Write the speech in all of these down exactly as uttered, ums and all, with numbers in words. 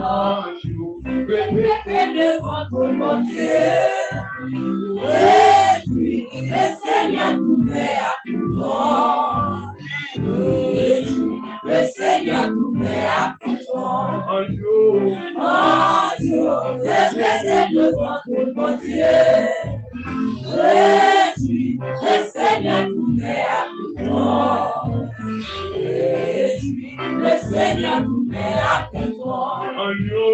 Anj yo, repete devan twòn Bondye. Rejwi, le Senyè tounen ak yon twòn. Rejwi, le Senyè tounen ak yon twòn. Anj yo, anj yo, repete devan twòn Bondye. Rejwi, le Senyè tounen ak yon twòn. Rejwi, le Senyè tounen ak yon twòn. Anj yo,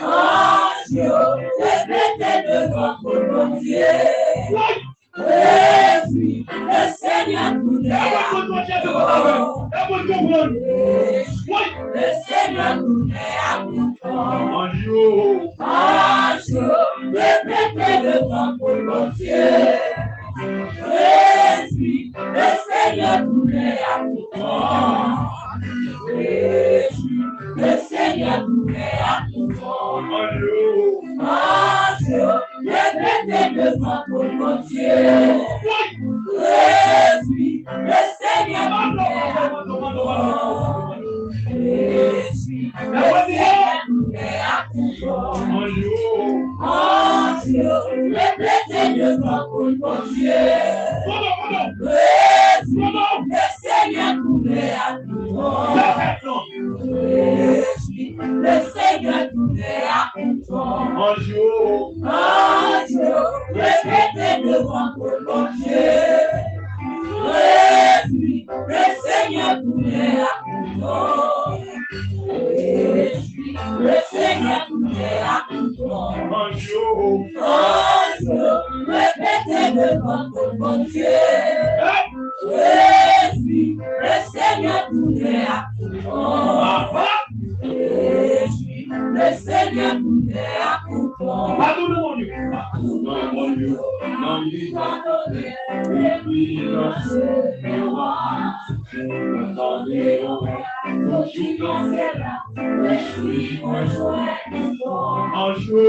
anj yo, repete devan twòn Bondye. Rejwi, le Senyè tounen ak yon twòn. Rejwi, le Senyè tounen ak yon twòn. Anj yo, anj yo, repete devan twòn Bondye. Rejwi, le Senyè tounen ak yon twòn. Rejwi, le Senyè tounen ak yon twòn. Anj yo, anj yo, repete devan twòn Bondye. Rejwi, le Senyè tounen ak yon twòn. Rejwi, le Senyè tounen ak yon twòn. Anj yo, anj yo, repete devan twòn Bondye. Rejwi, le Senyè tounen ak yon twòn. Rejwi, le Senyè tounen ak yon twòn. Anj yo, anj yo, repete devan twòn Bondye. Rejwi, le Senyè tounen ak yon twòn. Rejwi, le Senyè tounen ak yon twòn. Anj yo, anj yo, repete devan twòn Bondye. Rejwi, le Senyè tounen ak yon twòn. Rejwi, le Senyè tounen ak yon twòn. Pa tounen, Bondye. Pa tounen, Bondye. Nan li padone, epi lanse lwa. Mwen tande yo, tout jounansye la, rejwi mwen jwenn yon twòn. Anj yo,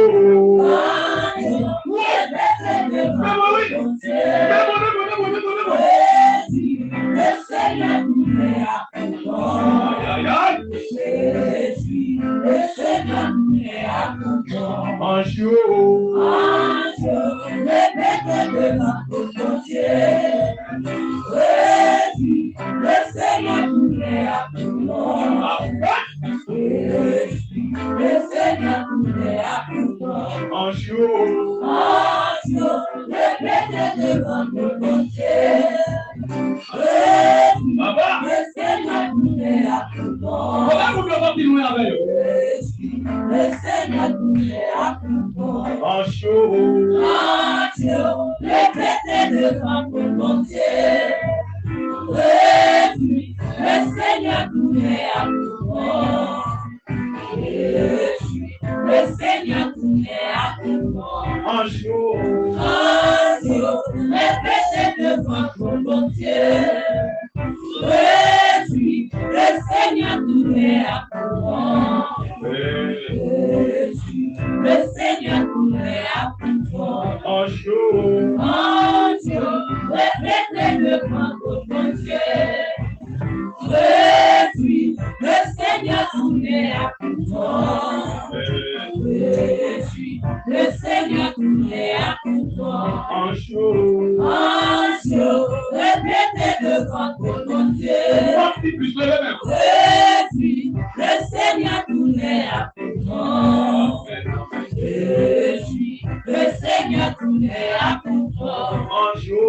anj yo, repete devan twòn Bondye. Rejwi, le Senyè tounen ak yon twòn. Ay, ay, ay. Rejwi, le Senyè tounen ak yon twòn. Anj yo, anj yo, repete devan twòn Bondye. Rejwi, le Senyè tounen ak yon twòn. Rejwi, le Senyè tounen ak yon twòn. Anj yo, anj yo, repete devan twòn Bondye. Rejwi, le Senyè tounen ak yon twòn. Papa, moun yo pa pi lwen avè yo. Rejwi, le Senyè tounen ak yon twòn. Anj yo, anj yo, repete devan twòn Bondye. Rejwi, le Senyè tounen ak yon twòn. Rejwi, le Senyè tounen ak yon twòn. Anj yo, anj yo, repete devan twòn Bondye. Rejwi, le Senyè tounen ak yon twòn. Rejwi, le Senyè tounen ak yon twòn. Anj yo, anj yo, repete devan twòn Bondye. Rejwi, le Senyè tounen ak yon twòn. Rejwi, le Senyè tounen ak yon twòn. Anj yo, anj yo, repete devan twòn Bondye. Rejwi, le Senyè tounen ak yon twòn. Rejwi, le Senyè tounen ak yon twòn. Anj yo,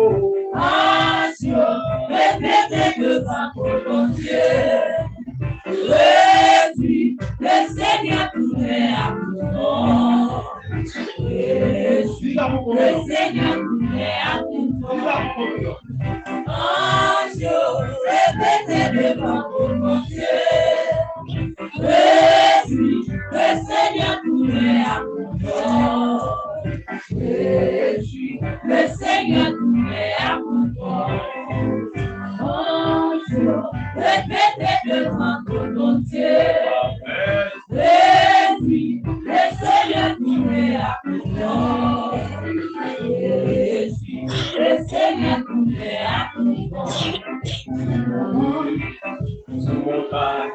anj yo, repete devan twòn Bondye. Rejwi, le Senyè tounen ak yon twòn. Rejwi, le Senyè tounen ak yon twòn. Anj yo, repete devan twòn Bondye. Rejwi, le Senyè tounen ak yon twòn. Rejwi, le Senyè tounen ak yon twòn. Anj yo, repete devan twòn Bondye. Rejwi, le Senyè tounen ak yon twòn. Rejwi, le Senyè tounen ak yon twòn. Sou montay.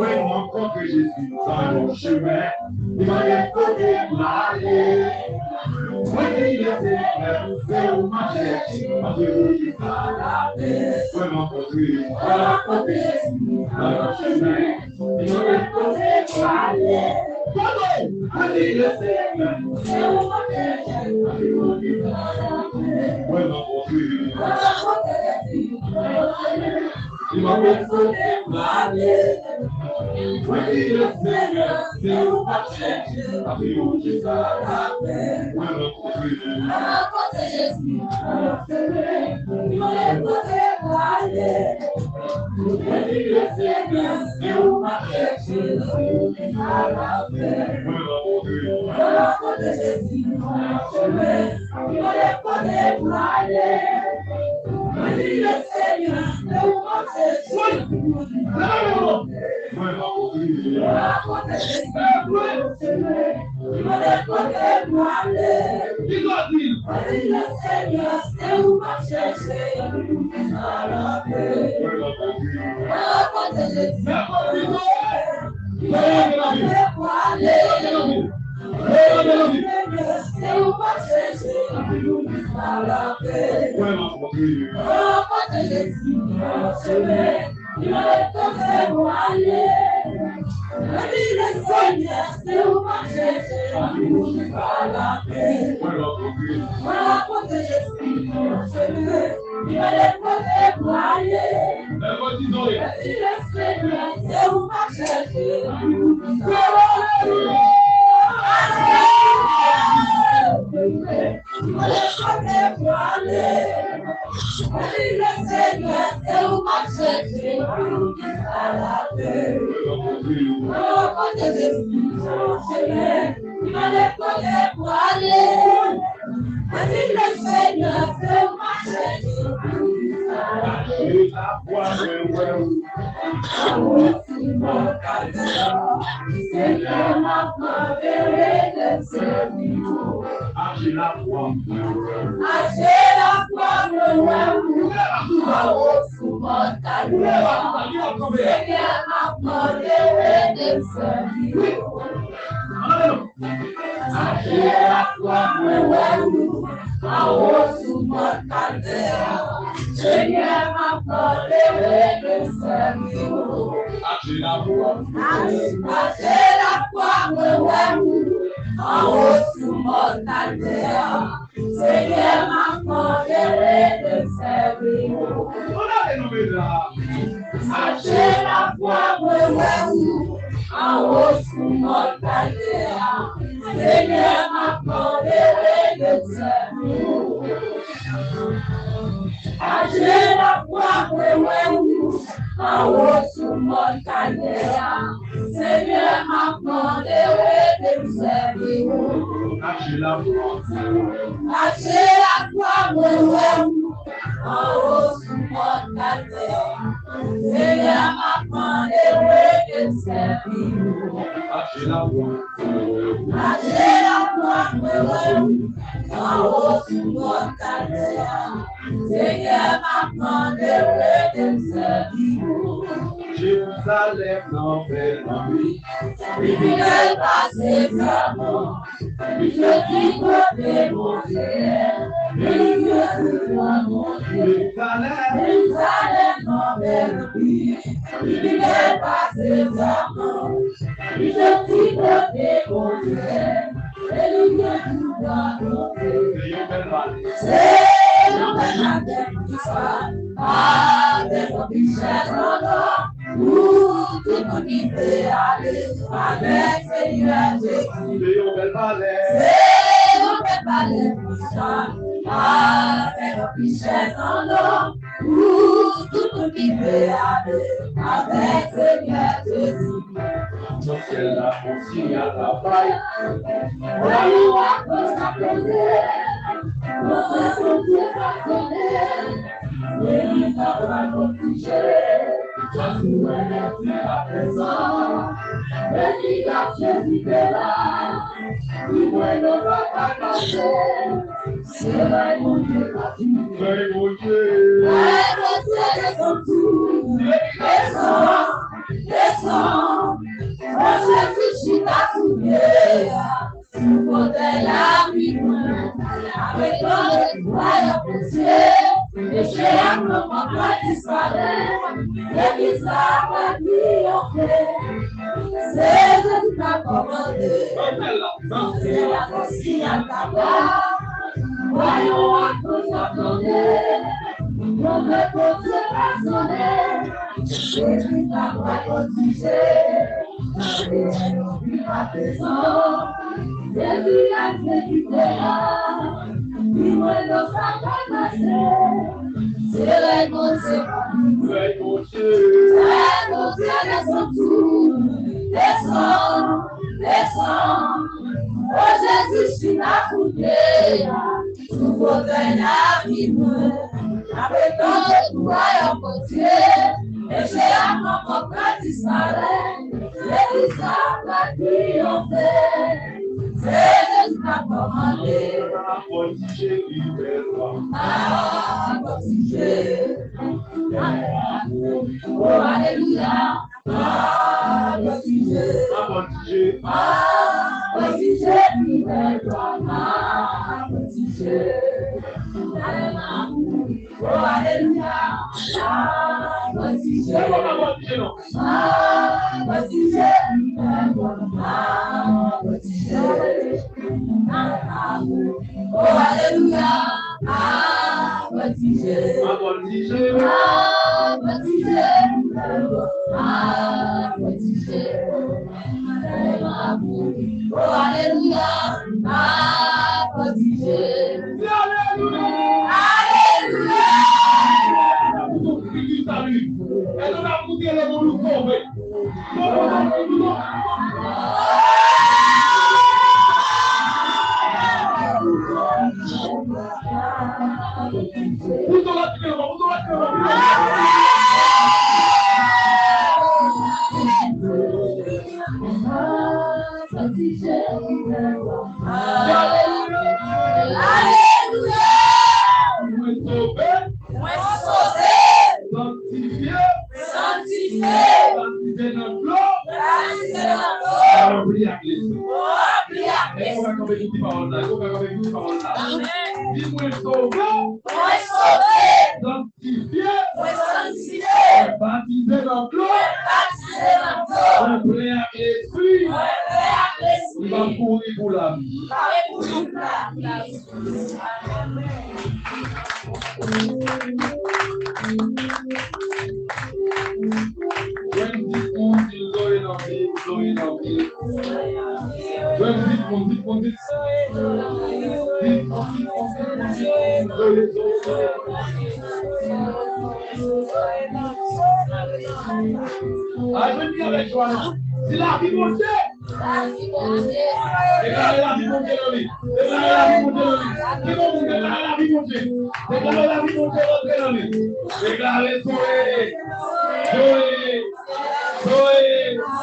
Mwen rankontre Jezi nan yon chemen, li pa gen kote m ale. Mwen di Senyè, se ou m ap chèche, paske ou ki ba lapè. Mwen rankontre, mwen rankontre Jezi nan yon chemen, li pa gen kote m ale. Kote? Mwen di Senyè, se ou m ap chèche, paske ou ki ba lapè. Mwen rankontre, mwen rankontre Jezi nan yon chemen. Li pa gen kote m ale. Mwen di Senyè, se ou m ap chèche, paske ou ki ba lapè. Mwen rankontre. Mwen rankontre Jezi, mwen rankontre. Li pa gen kote m ale. Mwen di Senyè, se ou m ap chèche, paske ou ki ba lapè. Mwen rankontre. Mwen rankontre Jezi, mwen rankontre. Mwen di Senyè, se ou m ap chèche. Mwen rankontre. Mwen di Senyè, se ou m ap chèche. Mwen rankontre Jezi. Mwen rankontre. Mwen rankontre. Mwen kote pou ale. Mwen di Senyè, se ou m ap chèche. Mwen kote pou ale. Mwen di Senyè, se ou m ap chèche. Poukisa l ap fè? Mwen kote Jezi, Senyè. Mwen kote pou ale. Mwen di Senyè, se ou m ap chèche. Senyè, m ap mande redèm sèvi ou. Achte lafwa mwen wè ou. Anwo sou mòn Kalvè. Senyè, m ap mande redèm sèvi ou. Achte lafwa mwen wè ou. Anwo sou mòn Kalvè. Senyè, m ap mande redèm sèvi ou. Achte lafwa. Achte lafwa mwen wè ou. Anwo sou mòn Kalvè. Senyè, m ap mande redèm sèvi ou. Achte lafwa mwen wè ou. Anwo sou mòn Kalvè. Senyè, m ap mande redèm sèvi ou. Achte lafwa mwen wè ou. Anwo sou mòn Kalvè. Senyè, m ap mande redèm sèvi ou. Achte lafwa mwen wè ou. Anwo sou mòn Kalvè. Senyè, m ap mande redèm sèvi ou. Achte lafwa mwen wè ou. Anwo sou mòn Kalvè. Senyè, m ap mande redèm sèvi ou. Jerizalèm nan bèl anpil. Li pi bèl pase dyaman. Li soti kote Bondye. Li soti kote Bondye. Jerizalèm. Jerizalèm nan bèl anpil. Li pi bèl pase dyaman. Li soti kote Bondye. Se yon bèl palè. Se yon bèl palè pou sa. Avèk yon richès an lò. Pou tout moun ki vle ale avèk Senyè Jezi. Se yon bèl palè. Se yon bèl palè pou sa. Avèk yon richès an lò. Pou tout moun ki vle ale avèk Senyè Jezi. Nan syèl la, yon siyal ap bay. Vwayon ak anj ap plonje. Lwanj Bondye ap sonnen. Legliz la pral voltije. Jezi wè nèg ki pa prezan. Legliz la Jezi te la. Li mwen nan pa ka pase. Se lè Bondye ka di. Lè Bondye. Lè Bondye desann tou. Desann, desann. Pran Jezi chita sou pye a. Sou fotèy lavi mwen. Avèk tande vwa Bondye. Peche ak lanmò pral disparèt. Legliz la pral triyonfe. Se Jezi k ap kòmande. Se la fòs ki ap kapab. Vwayon ak anj ap plonje. Twonpèt Bondye pral sonnen. Legliz la pral voltije. Jezi ak Jezi te la. Li mwen nan sa k ap pase. Se lè Bondye. Lè Bondye desann tou. Desann, desann. O Jezi chita kote a. Sou fotèy lavi mwen. Apre tande vwa Bondye. Peche ak lanmò pral disparèt. Legliz la pral triyonfe. Se Jezi k ap kòmande. A, voltije. O, alelouya. A, voltije. A, voltije. A, voltije, libere-toi. A, voltije. O, alelouya. A, voltije. A, voltije, non. A, voltije, libere-toi. A, voltije. A, o, alelouya. A, Apati Jezi. Apati Jezi. Apati Jezi. Oh, alelouya. Apati Jezi. Alelouya. Alelouya. Èske n ap goute le moun ou kove? Alelouya! Mwen sove. Mwen sove. Sanktifye. Sanktifye. Batize nan dlo. Batize nan dlo. Ranpli ak Lespri. Ranpli ak Lespri. Èske w ka kanpe pou di pawòl la? Èske w ka kanpe pou di pawòl la? Amèn. Di, mwen sove. Mwen sove. Sanktifye. Mwen sanktifye. Mwen batize nan dlo. Mwen batize nan dlo. Mwen plen ak Lespri. Mwen plen ak Lespri. M ap kouri pou lavi. M ap kouri pou lavi. Jwenn dis moun, di Zoe nan vi, Zoe nan vi. Jwenn dis moun, dis moun, dis. Dis moun, dis moun, dis moun, dis moun, Zoe, Zoe, Zoe. Al jwenn li avèk jwa nan. Di lavi Bondye. Deklare lavi Bondye nan li. Deklare lavi Bondye nan li. Ki bon moun deklare lavi Bondye? Deklare lavi Bondye rantre nan li. Deklare Zoe. Zoe. Zoe.